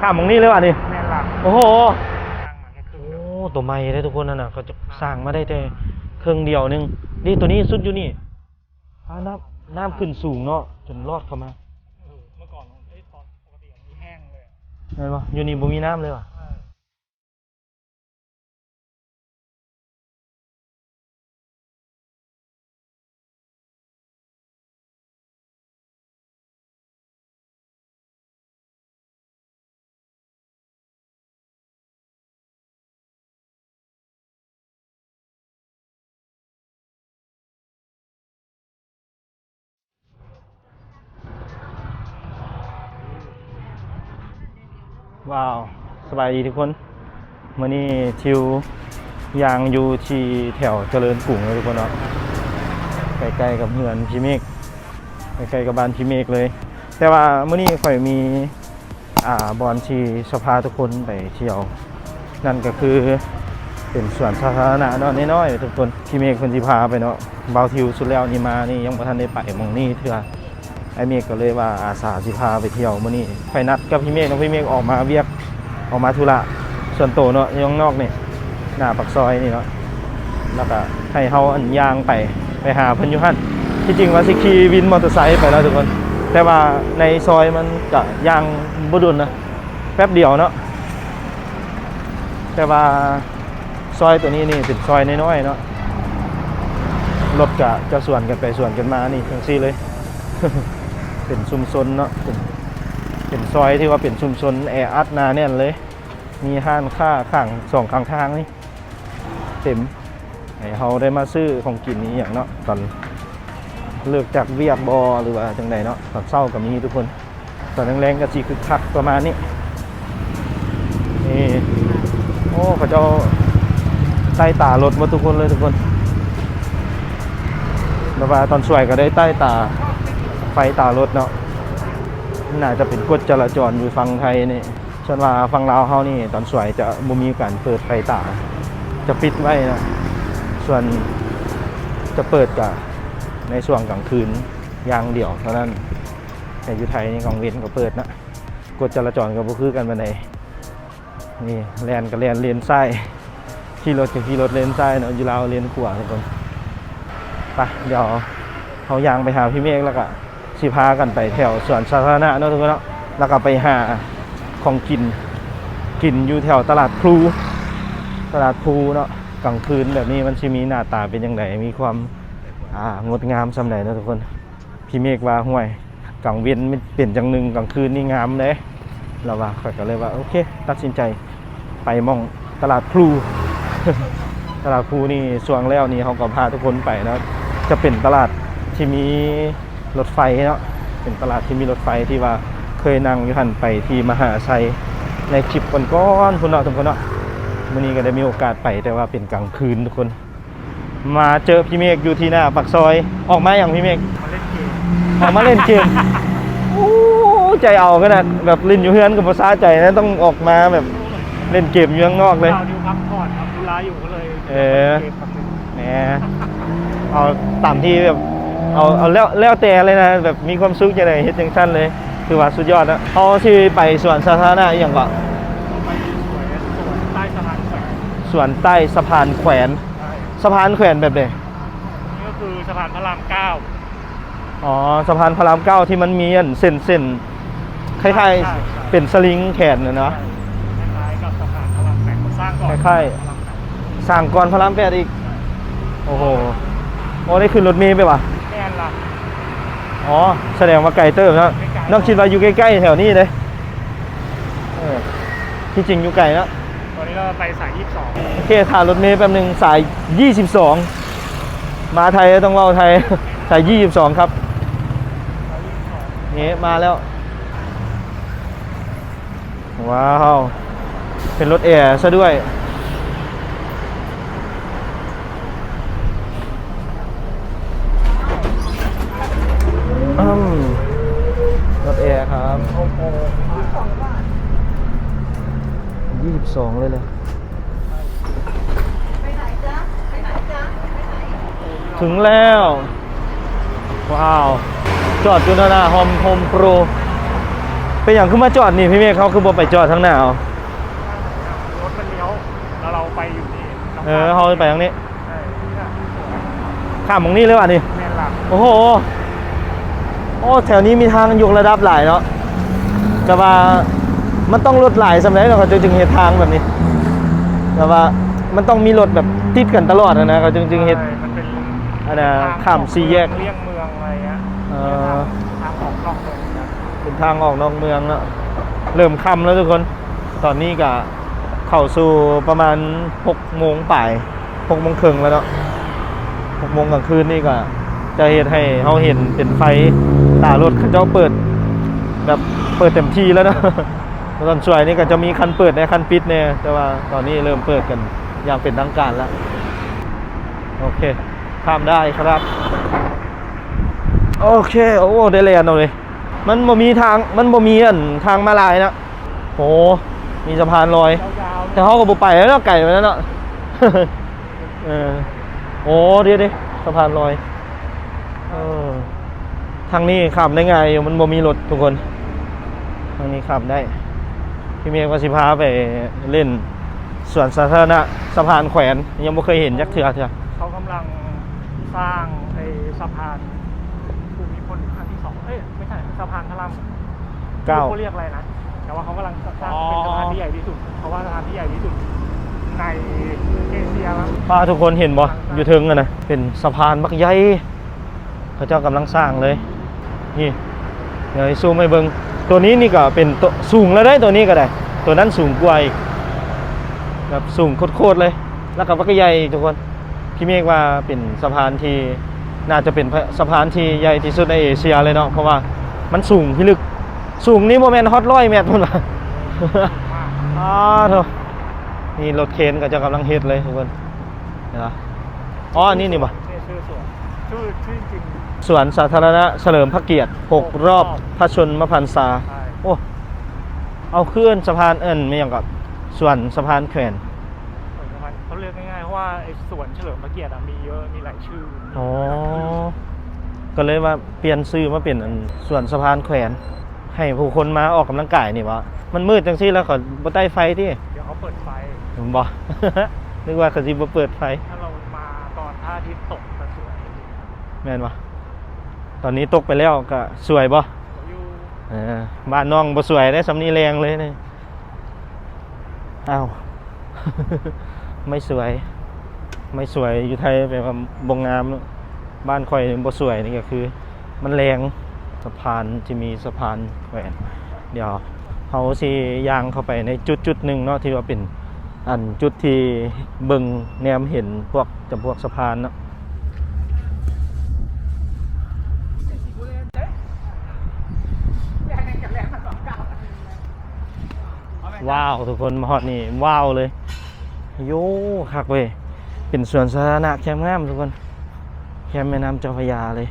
ຂ້າມໝ່ອງນີ້ເລີຍຫວານີ້? ແມ່ນລະ ໂອ້ໂຫ ໂອ້ ໂຕໃໝ່ເດ້ທຸກຄົນ. ນັ້ນນະ ເຂົາຈະສ້າງມາໄດ້ແຕ່ເຄິ່ງດຽວໜຶ່ງ. ນີ້ ໂຕນີ້ສຸດຢູ່ນີ້. ອ່າ ນ້ຳ ນ້ຳຂຶ້ນສູງເນາະ ຈົນລອດເຂົ້າມາ. ເອີ ເມື່ອກ່ອນ ເອີ ຕອນປົກກະຕິມັນແຫ້ງເລີຍ ແມ່ນບໍ່? ຢູ່ນີ້ບໍ່ມີນ້ຳເລີຍຫວາ? ເອີ. ວ້າວ ສະບາຍດີທຸກຄົນ. ມື້ນີ້ທິວຍ່າງຢູ່ທີ່ແຖວຈະເລີນກຸງເນາະທຸກຄົນເນາະ, ໃກ້ໆກັບເຮືອນພີ່ເມກ, ໃກ້ໆກັບບ້ານພີ່ເມກເລີຍ. ແຕ່ວ່າມື້ນີ້ຂ້ອຍມີ ອ່າ ບ່ອນທີ່ຈະພາທຸກຄົນໄປທ່ຽວ ນັ້ນກໍຄືເປັນສວນສາທາລະນະເນາະ, ນ້ອຍໆ ທຸກຄົນ. ພີ່ເມກເພິ່ນຊິພາໄປເນາະ. ບ່າວທິວສຸດແລ້ວນີ້ມານີ້ຍັງບໍ່ທັນໄດ້ໄປໝ່ອງນີ້ເທື່ອ. ອ້າຍເມກກໍເລີຍວ່າອາສາຊິພາໄປທ່ຽວມື້ນີ້. ຂ້ອຍນັດກັບພີ່ເມກເນາະ, ພີ່ເມກອອກມາວຽກ ອອກມາທຸລະສ່ວນໂຕເນາະ, ຢູ່ຂ້າງນອກນີ້ ໜ້າປາກຊອຍນີ້ເນາະ, ແລ້ວກະໃຫ້ເຮົາ ອັນ ຍ່າງໄປ ໄປຫາເພິ່ນຢູ່ຫັ້ນ. ທີ່ຈິງວ່າຊິຂີ່ວິນມໍເຕີໄຊໄປແລ້ວທຸກຄົນ, ແຕ່ວ່າໃນຊອຍມັນກະຍ່າງບໍ່ດົນນະ, ແປັບດຽວເນາະ. ແຕ່ວ່າຊອຍໂຕນີ້ນີ້ເປັນຊອຍນ້ອຍໆເນາະ, ລົດກະຈະສວນກັນໄປສວນກັນມານີ້ຈັ່ງຊີ້ເລີຍ. ເປັນຊຸມຊົນເນາະ, ເປັນ ເປັນຊອຍທີ່ວ່າເປັນຊຸມຊົນແອອັດໜາແໜ້ນເລີຍ. ມີຮ້ານຄ້າຂ້າງສອງຂ້າງທາງນີ້ເຕັມ, ໃຫ້ເຮົາໄດ້ມາຊື້ຂອງກິນອີ່ຫຍັງເນາະ, ຕອນເລີກຈາກວຽກບໍ ຫຼືວ່າຈັ່ງໃດເນາະ. ຕອນເຊົ້າກໍມີທຸກຄົນ, ຕອນແລງໆກໍຊິຄຶກຄັກປະມານນີ້. ນີ້ ໂອ້ ເຂົາເຈົ້າໃຕ້ຕາລົດໝົດທຸກຄົນເລີຍທຸກຄົນ. ແບບວ່າຕອນສວຍກໍໄດ້ໃຕ້ຕາ ໄຟຕາລົດເນາະ. ໜ້າຈະເປັນກົດຈະລາຈອນຢູ່ຝັ່ງໄທນີ້. ສ່ວນວ່າຝັ່ງລາວເຮົານີ້ ຕອນສວຍຈະບໍ່ມີການເປີດໄຟຕາ, ຈະປິດໄວ້ນະ. ສ່ວນຈະເປີດກະໃນຊ່ວງກາງຄືນຢ່າງດຽວເທົ່ານັ້ນ, ແຕ່ຢູ່ໄທນີ້ກາງເວັນກໍເປີດນະ. ກົດຈະລາຈອນກໍບໍ່ຄືກັນປານໃດ. ນີ້ແລ່ນກໍແລ່ນເລນຊ້າຍ, ຂີ່ລົດກໍຂີ່ລົດເລນຊ້າຍເນາະ, ຢູ່ລາວເລນຂວາທຸກຄົນ. ໄປ ດຽວເຮົາຍ່າງໄປຫາພີ່ເມກ ແລ້ວກະ ຊິພາກັນໄປແຖວສວນສາທາລະນະເນາະທຸກຄົນເນາະ, ແລ້ວກໍໄປຫາຂອງກິນ ກິນຢູ່ແຖວຕະຫຼາດພລູ ຕະຫຼາດພລູເນາະ. ກາງຄືນແບບນີ້ມັນຊິມີໜ້າຕາເປັນຈັ່ງໃດ ມີຄວາມ ອ່າ ງົດງາມສ່ຳໃດເນາະທຸກຄົນ. ພີ່ເມກວ່າ ຫ້ວຍ ກາງເວັນມັນເປັນຈັ່ງໜຶ່ງ ກາງຄືນນີ້ງາມເດ້ ລາວວ່າ. ຂ້ອຍກໍເລີຍວ່າ ໂອເຄ ຕັດສິນໃຈ ໄປໝ່ອງຕະຫຼາດພລູ. ຕະຫຼາດພລູນີ້ ຊ່ວງແລ້ວນີ້ເຮົາກໍພາທຸກຄົນໄປເນາະ, ຈະເປັນຕະຫຼາດທີ່ມີລົດໄຟເນາະ, ເປັນຕະຫຼາດທີ່ມີລົດໄຟທີ່ວ່າເຄີຍນັ່ງຢູ່ຫັ້ນ ໄປທີ່ມະຫາໄຊໃນຄລິບກ່ອນໆພຸ້ນເນາະທຸກຄົນເນາະ. ມື້ນີ້ກໍໄດ້ມີໂອກາດໄປ ແຕ່ວ່າເປັນກາງຄືນທຸກຄົນ. ມາເຈີພີ່ເມກຢູ່ທີ່ໜ້າປາກຊອຍ. ອອກມາຫຍັງພີ່ເມກ? ມາເລ່ນເກມ. ອອກມາເລ່ນເກມ. ໂອ້ ໃຈເອົາຂະໜາດ ແບບຫຼິ້ນຢູ່ເຮືອນກໍບໍ່ສະໃຈນະ, ຕ້ອງອອກມາແບບເລ່ນເກມຢູ່ຂ້າງນອກເລີຍ. ເຮົາຢູ່ພັກຜ່ອນຄັບ ທຸລະຢູ່ກໍເລີຍ ເອີ ເກມແບບນີ້ ແໝ ເອົາຕາມທີ່ແບບ ເອົາ ເອົາແລ້ວ ແລ້ວແຕ່ເລີຍນະ, ແບບມີຄວາມສຸກຈັ່ງໃດເຮັດຈັ່ງຊັ້ນເລີຍ. ຖືວ່າສຸດຍອດນະ. ເຮົາຊິໄປສວນສາທາລະນະອີ່ຫຍັງເກາະ? ໄປສວນ ສວນໃຕ້ສະພານແຂວນ. ສວນໃຕ້ສະພານແຂວນ. ສະພານແຂວນແບບໃດ? ນີ້ກໍຄືສະພານພະລາມເກົ້າ. ອໍ ສະພານພະລາມເກົ້າທີ່ມັນມີອັນເສັ້ນໆ ຄ້າຍໆ ໃຊ່ ເປັນສະລິງແຂນນະເນາະ. ໃຊ່ ຄ້າຍໆກັບສະພານພະລາມແປດ ສ້າງກ່ອນ ຄ້າຍໆ ພະລາມແປດ ສ້າງກ່ອນພະລາມແປດອີກ. ໂອ້ໂຫ ໂອ້ ໄດ້ຂຶ້ນລົດເມໄປຫວາ? ແມ່ນລະ. ອໍ ສະແດງວ່າໄກເຕີບເນາະ. ໄກໆ ນ້ອງຄິດວ່າຢູ່ໃກ້ໆແຖວນີ້ເດ້. ເອີ ທີ່ຈິງຢູ່ໄກເນາະ. ຕອນນີ້ເຮົາໄປສາຍຊາວສອງ. ໂອເຄ ຖ້າລົດເມແປັບໜຶ່ງ, ສາຍຊາວສອງ ມາໄທຕ້ອງເວົ້າໄທ. ສາຍຊາວສອງຄັບ. ນີ້ມາແລ້ວ. ວ້າວ ເປັນລົດແອຊະດ້ວຍ. ອືມ ລົດແອຄັບ. ຊາວສອງເລີຍເລີຍ. ເຖິງແລ້ວ. ວ້າວ ຈອດຢູ່ໜ້າ Home Home Pro. ເປັນຫຍັງຄືມາຈອດນີ້ພີ່ເມກ? ເຮົາຄືບໍ່ໄປຈອດທາງໜ້າເອົາ? ລົດມັນລ້ຽວ ແລ້ວເຮົາໄປຢູ່ນີ້ ເອີ ເຮົາໄປທາງນີ້ ໃຊ່ ຂ້າມໝ່ອງນີ້ເລີຍຫວານີ້? ແມ່ນລະ ໂອ້ໂຫ ໂອ້ ແຖວນີ້ມີທາງຍົກລະດັບຫຼາຍເນາະ ແຕ່ວ່າມັນຕ້ອງລົດຫຼາຍສ່ຳໃດເນາະ ເຂົາເຈົ້າຈຶ່ງເຮັດທາງແບບນີ້ ແບບວ່າມັນຕ້ອງມີລົດແບບຕິດກັນຕະຫຼອດຫັ້ນນະ ເຂົາຈຶ່ງ ຈຶ່ງເຮັດ ໃຊ່ ມັນເປັນ ອັນນ່າ ທາງ ຂ້າມສີ່ແຍກ ເລ່ຽງເມືອງ ເອີ ເປັນທາງອອກນອກເມືອງນະ ເປັນທາງອອກນອກເມືອງເນາະ ເລີ່ມຄ່ຳແລ້ວທຸກຄົນ ຕອນນີ້ກະເຂົ້າສູ່ປະມານຫົກໂມງປາຍ ຫົກໂມງເຄິ່ງແລ້ວເນາະ ຫົກໂມງກາງຄືນນີ້ກະຈະເຮັດໃຫ້ເຮົາເຫັນເປັນໄຟ ຕາລົດເຂົາເຈົ້າເປີດ ແບບເປີດເຕັມທີ່ແລ້ວເນາະ ຕອນສວຍນີ້ກະຈະມີຄັນເປີດແດ່ ຄັນປິດແດ່ ແຕ່ວ່າຕອນນີ້ເລີ່ມເປີດກັນຢ່າງເປັນທາງການແລ້ວ ໂອເຄ ຂ້າມໄດ້ຄັບ ໂອເຄ ໂອ້ ໄດ້ແລ່ນເອົາເລີຍ ມັນບໍ່ມີທາງ ມັນບໍ່ມີອັນທາງມ້າລາຍນະ ໂອ້ ມີສະພານລອຍ ແຕ່ເຮົາກໍບໍ່ໄປແລ້ວເນາະ ໄກປານນັ້ນເນາະ ເອີ ໂອ້ ເດ ເດ ສະພານລອຍ ເອີ ທາງນີ້ຂ້າມໄດ້ງ່າຍຢູ່ ມັນບໍ່ມີລົດທຸກຄົນ ທາງນີ້ຂ້າມໄດ້ ພີ່ເມກວ່າຊິພາໄປຫຼິ້ນສວນສາທາລະນະສະພານແຂວນ ຍັງບໍ່ເຄີຍເຫັນຈັກເທື່ອ ເຂົາກຳລັງສ້າງໄອ້ສະພານພູມິພົນຄັ້ງທີສອງ ເອີຍ ບໍ່ໃຊ່ ສະພານພະລາມ ເກົ້າ ເຂົາຮຽກອະໄລນະ ແຕ່ວ່າເຂົາກຳລັງສ້າງເປັນສະພານທີ່ໃຫຍ່ທີ່ສຸດ ເຂົາວ່າສະພານທີ່ໃຫຍ່ທີ່ສຸດໃນເອເຊຍລະ ປ້າ ທຸກຄົນເຫັນບໍ່? ຢູ່ເທິງຫັ້ນນະ ເປັນສະພານບັກໃຫຍ່ ເຂົາເຈົ້າກຳລັງສ້າງເລີຍ ນີ້ ດຽວໃຫ້ຊູມໃຫ້ເບິ່ງ ໂຕນີ້ນີ້ກໍເປັນໂຕສູງແລ້ວເດ້ ໂຕນີ້ກໍໄດ້ ໂຕນັ້ນສູງກວ່າອີກ ແບບສູງໂຄດໆເລີຍ ແລ້ວກໍບັກໃຫຍ່ອີກທຸກຄົນ ພີ່ເມກວ່າເປັນສະພານທີ່ ໜ້າຈະເປັນສະພານທີ່ໃຫຍ່ທີ່ສຸດໃນເອເຊຍເລີຍເນາະ ເພາະວ່າມັນສູງພິລຶກ ສູງນີ້ບໍ່ແມ່ນຮອດຮ້ອຍແມັດພຸ້ນຫວາ ອ້າໂທ້ ນີ້ລົດເຄນເຂົາເຈົ້າກຳລັງເຮັດເລີຍທຸກຄົນ ເຫັນບໍ່? ອໍ ອັນນີ້ນີ້ບໍ່? ຊື່ສວນ ຊື່ ຊື່ຈິງ ສວນສາທາລະນະສະເຫຼີມພະກຽດ ຫົກ ຫົກ ຮອບ ຮອບພະຊົນມະພັນສາ ໃຊ່ ໂອ້ ເອົາ ຄືເອີ້ນສະພານ ເອີ້ນແມ່ນຫຍັງເກາະ ສວນສະພານແຂວນ ສວນສະພານ ເຂົາເອີ້ນງ່າຍໆ ເພາະວ່າໄອ້ສວນສະເຫຼີມພະກຽດອະ ມີເຍອະ ມີຫຼາຍຊື່ ອໍ ກໍເລີຍວ່າປ່ຽນຊື່ມາເປັນ ອັນ ສວນສະພານແຂວນ ໃຫ້ຜູ້ຄົນມາອອກກຳລັງກາຍນີ້ບໍ? ມັນມືດຈັ່ງຊີ້ແລ້ວເຂົາບໍ່ໄຕ້ໄຟຕິ? ດຽວເຂົາເປີດໄຟ ບໍ່ ນຶກວ່າເຂົາຊິບໍ່ເປີດໄຟ ຖ້າເຮົາມາຕອນພະອາທິດຕົກກໍສວຍ ແມ່ນບໍ່? ຕອນນີ້ຕົກໄປແລ້ວກໍສວຍບໍ່? ຢູ່ ເອີ ບ້ານນ້ອງບໍ່ສວຍເດ້ ສ່ຳນີ້ແລງເລີຍນີ້ ອ້າວ ໄມ່ສວຍ ໄມ່ສວຍຢູ່ໄທແປວ່າບໍ່ງາມເນາະ ບ້ານຂ້ອຍບໍ່ສວຍນີ້ກໍຄື ມັນແລງ ສະພານ ທີ່ມີສະພານແຂວນ ດຽວເຮົາຊິຍ່າງເຂົ້າໄປໃນຈຸດໆໜຶ່ງເນາະ ທີ່ວ່າເປັນ ອັນ ຈຸດທີ່ເບິ່ງແນມເຫັນພວກ ຈຳພວກສະພານເນາະ ວ້າວ ທຸກຄົນ ມາຮອດນີ້ ວ້າວເລີຍ ໂຢ ຄັກເວີຍ ເປັນສວນສາທາລະນະແຄມງາມທຸກຄົນ ແຄມແມ່ນ້ຳເຈົ້າພະຍາເລີຍ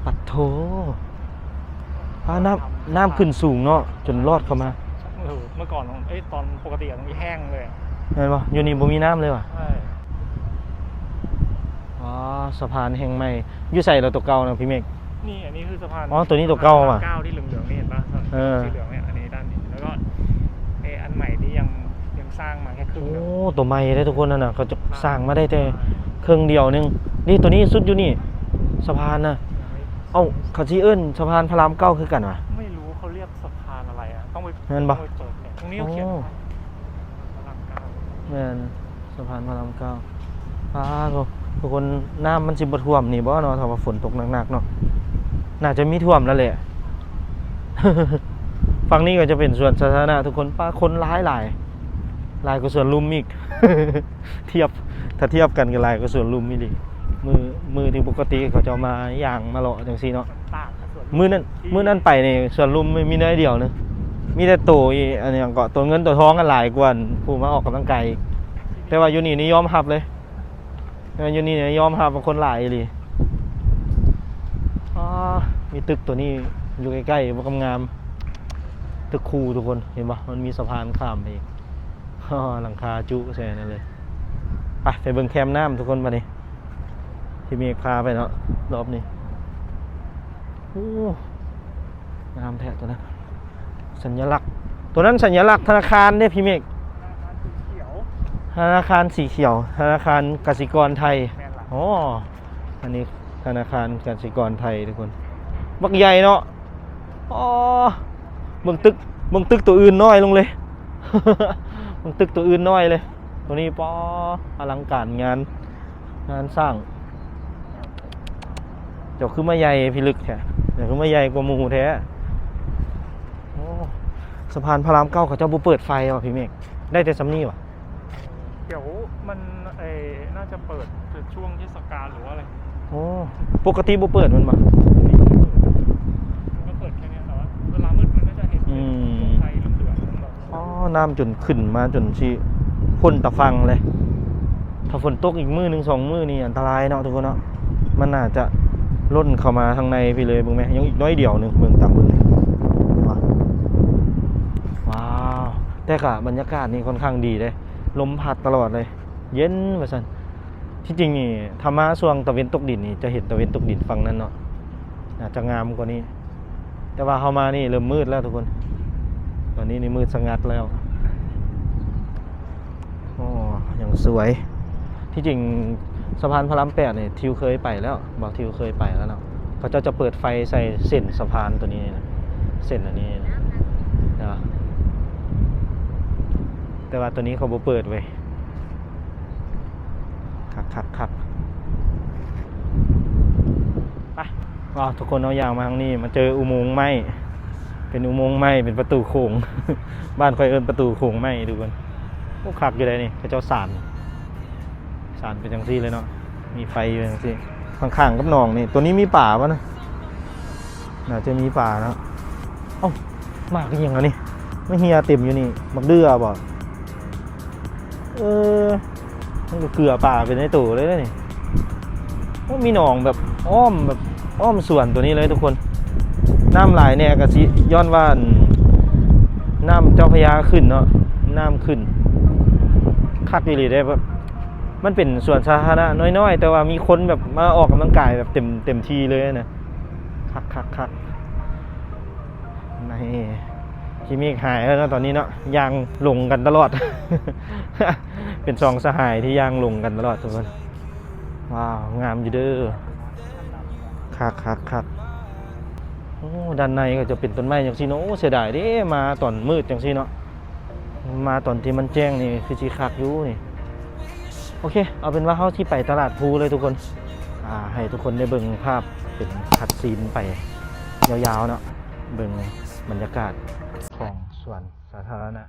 ປັດໂທ ອ້າ ນ້ຳ ນ້ຳຂຶ້ນສູງເນາະ ຈົນລອດເຂົ້າມາ ເອີ ເມື່ອກ່ອນ ເອີຍ ຕອນປົກກະຕິອະ ຕອງນີ້ແຫ້ງເລີຍ ແມ່ນບໍ່? ຢູ່ນີ້ບໍ່ມີນ້ຳເລີຍຫວາ? ໃຊ່ ອໍ ສະພານແຫ່ງໃໝ່ ຢູ່ໃສລະໂຕເກົ່ານະພີ່ເມກ? ນີ້ ອັນນີ້ຄືສະພານ ອໍ ໂຕນີ້ໂຕເກົ່າຫວາ? ພະລາມເກົ້າທີ່ເຫຼືອງໆນີ້ ເຫັນປະ? ເອີ ສີເຫຼືອງນີ້ ອັນນີ້ດ້ານນີ້ ແລ້ວກໍ ເອີ ອັນໃໝ່ນີ້ຍັງ ຍັງສ້າງມາແຄ່ເຄິ່ງດຽວ ໂອ້ ໂຕໃໝ່ເດ້ທຸກຄົນ ນັ້ນນະ ເຂົາຈະສ້າງມາໄດ້ແຕ່ເຄິ່ງດຽວໜຶ່ງ ນີ້ ໂຕນີ້ສຸດຢູ່ນີ້ ສະພານນະ ເອົ້າ ເຂົາຊິເອີ້ນສະພານພະລາມເກົ້າຄືກັນຫວາ? ໄມ່ຮູ້ເຂົາຮຽກສະພານອະໄລອະ ຕ້ອງໄປ ແມ່ນບໍ່? ຕ້ອງໄປເປີດແບບ ຕົງນີ້ເຂົາຂຽນ ໂອ້ ພະລາມເກົ້າ ແມ່ນ ສະພານພະລາມເກົ້າ ອ້າໂທ້ ທຸກຄົນ ນ້ຳມັນຊິບໍ່ຖ້ວມນີ້ບໍ່ເນາະ? ຖ້າວ່າຝົນຕົກໜັກໆເນາະ ໜ້າຈະມີຖ້ວມແລ້ວແຫຼະ ຝັ່ງນີ້ກໍຈະເປັນສວນສາທາລະນະທຸກຄົນ ປາ ຄົນຫຼາຍໆ ຫຼາຍກວ່າສວນລຸມອີກ ທຽບ ຖ້າທຽບກັນກໍຫຼາຍກວ່າສວນລຸມອີ່ຫຼີ ມື້ ມື້ທີ່ປົກກະຕິເຂົາເຈົ້າມາຍ່າງມາເລາະຈັ່ງຊີ້ເນາະ ມື້ນັ້ນ ມື້ນັ້ນໄປນີ້ສວນລຸມມີໜ້ອຍດຽວໜຶ່ງ ມີແຕ່ໂຕ ອີ ອັນຫຍັງເກາະ ໂຕເງິນໂຕທອງຫັ້ນຫຼາຍກວ່າຜູ້ມາອອກກຳລັງກາຍອີກ ແຕ່ວ່າຢູ່ນີ້ນີ້ຍອມຮັບເລີຍ ແຕ່ວ່າຢູ່ນີ້ນີ້ຍອມຮັບວ່າຄົນຫຼາຍອີ່ຫຼີ ອໍ ມີຕຶກໂຕນີ້ຢູ່ໃກ້ໆ ບໍ່ ງາມໆ ຕຶກຄູທຸກຄົນ ເຫັນບໍ່? ມັນມີສະພານຂ້າມໄປອີກ ອໍ ຫຼັງຄາຈຸໃສ່ນັ້ນເລີຍ ໄປ ໄປເບິ່ງແຄມນ້ຳທຸກຄົນ ບາດນີ້ ທີ່ເມກພາໄປເນາະ ລອບນີ້ ໂອ້ ງາມແທ້ຕົວນັ້ນ ສັນຍະລັກ ຕົວນັ້ນສັນຍະລັກທະນາຄານເດ້ພີ່ເມກ ທະນາຄານສີຂຽວ ທະນາຄານສີຂຽວ ທະນາຄານກະສິກອນໄທ ແມ່ນລະ ໂອ້ ອັນນີ້ທະນາຄານກະສິກອນໄທທຸກຄົນ ບັກໃຫຍ່ເນາະ ອໍ ເບິ່ງຕຶກ ເບິ່ງຕຶກຕົວອື່ນນ້ອຍລົງເລີຍ ເບິ່ງຕຶກຕົວອື່ນນ້ອຍເລີຍ ຕົວນີ້ ປໍ ອະລັງການງານ ງານສ້າງ ເຈົ້າຄືມາໃຫຍ່ພິລຶກແທ້ ເຈົ້າຄືມາໃຫຍ່ກວ່າໝູ່ແທ້. ໂອ້ ສະພານພະລາມເກົ້າ ເຂົາເຈົ້າບໍ່ເປີດໄຟຫວາພີ່ເມກ ໄດ້ແຕ່ສ່ຳນີ້ຫວາ? ດຽວມັນ ເອີ ໜ້າຈະເປີດແຕ່ຊ່ວງເທດສະການ ຫຼືວ່າອະໄລ. ໂອ້ ປົກກະຕິບໍ່ເປີດແມ່ນບໍ່? ມັນກໍເປີດແຄ່ນີ້ ແຕ່ວ່າເວລາມືດມັນກໍຈະເຫັນ ອືມ ໄຟເຫຼືອງໆ ອໍ ນ້ຳຈົນຂຶ້ນມາຈົນຊິພົ້ນຕາຝັ່ງເລີຍ ຖ້າຝົນຕົກອີກມື້ໜຶ່ງສອງມື້ນີ້ອັນຕະລາຍເນາະທຸກຄົນເນາະ ມັນໜ້າຈະລົ້ນເຂົ້າມາທາງໃນພີ້ເລີຍ ເບິ່ງແມ ຍັງອີກໜ້ອຍດຽວໜຶ່ງ ເບິ່ງຕາມເບິ່ງນີ້ ເຫັນບໍ່ ວ້າວ ແຕ່ກະບັນຍາກາດນີ້ຄ່ອນຂ້າງດີເດ້ ລົມພັດຕະຫຼອດເລີຍ ເຢັນວ່າຊັ້ນ ທີ່ຈິງນີ້ ຖ້າມາຊ່ວງຕາເວັນຕົກດິນນີ້ ຈະເຫັນຕາເວັນຕົກດິນຝັ່ງນັ້ນເນາະ ໜ້າຈະງາມກວ່ານີ້ ແຕ່ວ່າເຮົາມານີ້ເລີ່ມມືດແລ້ວທຸກຄົນ ຕອນນີ້ນີ້ມືດສະຫງັດແລ້ວ ໂອ້ ຍັງສວຍ ທີ່ຈິງສະພານພະລາມແປດນີ້ ທິວເຄີຍໄປແລ້ວ ບໍ່ ທິວເຄີຍໄປແລ້ວເນາະ ເຂົາເຈົ້າຈະເປີດໄຟໃສ່ເສັ້ນສະພານຕົວນີ້ນະ ເສັ້ນອັນນີ້ນະ ແຕ່ວ່າ ແຕ່ວ່າຕົວນີ້ເຂົາບໍ່ເປີດເວີຍ ຄັກໆໆ ໄປ ວ້າວ ທຸກຄົນເນາະ ຍ່າງມາທາງນີ້ ມາເຈີອຸໂມງໄມ້ ເປັນອຸໂມງໄມ້ ເປັນປະຕູໂຂງ ບ້ານຂ້ອຍເອີ້ນປະຕູໂຂງໄມ້ທຸກຄົນ ໂອ້ ຄັກຢູ່ໃດນີ້ ເຂົາເຈົ້າສານ ສານເປັນຈັ່ງຊີ້ເລີຍເນາະ ມີໄຟຢູ່ຈັ່ງຊີ້ ຂ້າງໆກັບໜອງນີ້ ຕົວນີ້ມີປາບໍ່ນະ? ໜ້າຈະມີປາເນາະ ເອົ້າ ໝາກອີ່ຫຍັງອັນນີ້ ມາເຫ່ຍເຕັມຢູ່ນີ້ ໝາກເດື່ອບໍ່? ເອີ ມັນກໍເກືອປາໄປໃນໂຕເລີຍເດ້ນີ້ ໂອ້ ມີໜອງແບບອ້ອມ ແບບອ້ອມສວນຕົວນີ້ເລີຍທຸກຄົນ ນ້ຳຫຼາຍແດ່ກໍຊິຍ້ອນວ່າ ອັນ ນ້ຳເຈົ້າພະຍາຂຶ້ນເນາະ ນ້ຳຂຶ້ນ ຄັກອີ່ຫຼີເດ້ ແບບ ມັນເປັນສວນສາທາລະນະນ້ອຍໆ ແຕ່ວ່າມີຄົນແບບມາອອກກຳລັງກາຍແບບເຕັມ ເຕັມທີ່ເລີຍນະ ຄັກໆໆ ນີ້ ທີ່ເມກຫາຍແລ້ວເນາະ ຕອນນີ້ເນາະ ຍ່າງຫຼົງກັນຕະຫຼອດ ເປັນສອງສະຫາຍທີ່ຍ່າງຫຼົງກັນຕະຫຼອດທຸກຄົນ ວ້າວ ງາມຢູ່ເດີ ຄັກໆໆ ໂອ້ ດ້ານໃນກໍຈະເປັນຕົ້ນໄມ້ຈັ່ງຊີ້ເນາະ ໂອ້ ເສຍດາຍເດ້ ມາຕອນມືດຈັ່ງຊີ້ເນາະ ມາຕອນທີ່ມັນແຈ້ງນີ້ຄືຊິຄັກຢູ່ນີ້ ໂອເຄ ເອົາເປັນວ່າເຮົາຊິໄປຕະຫຼາດພູເລີຍທຸກຄົນ ອ່າ ໃຫ້ທຸກຄົນໄດ້ເບິ່ງພາບເປັນຄັດຊີນໄປຍາວໆເນາະ ເບິ່ງບັນຍາກາດຂອງສວນສາທາລະນະ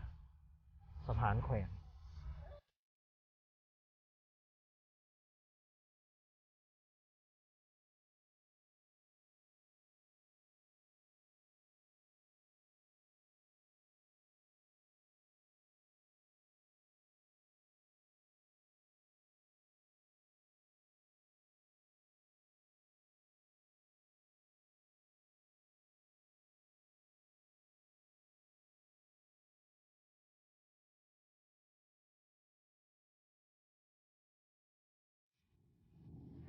ສະພານແຂວນ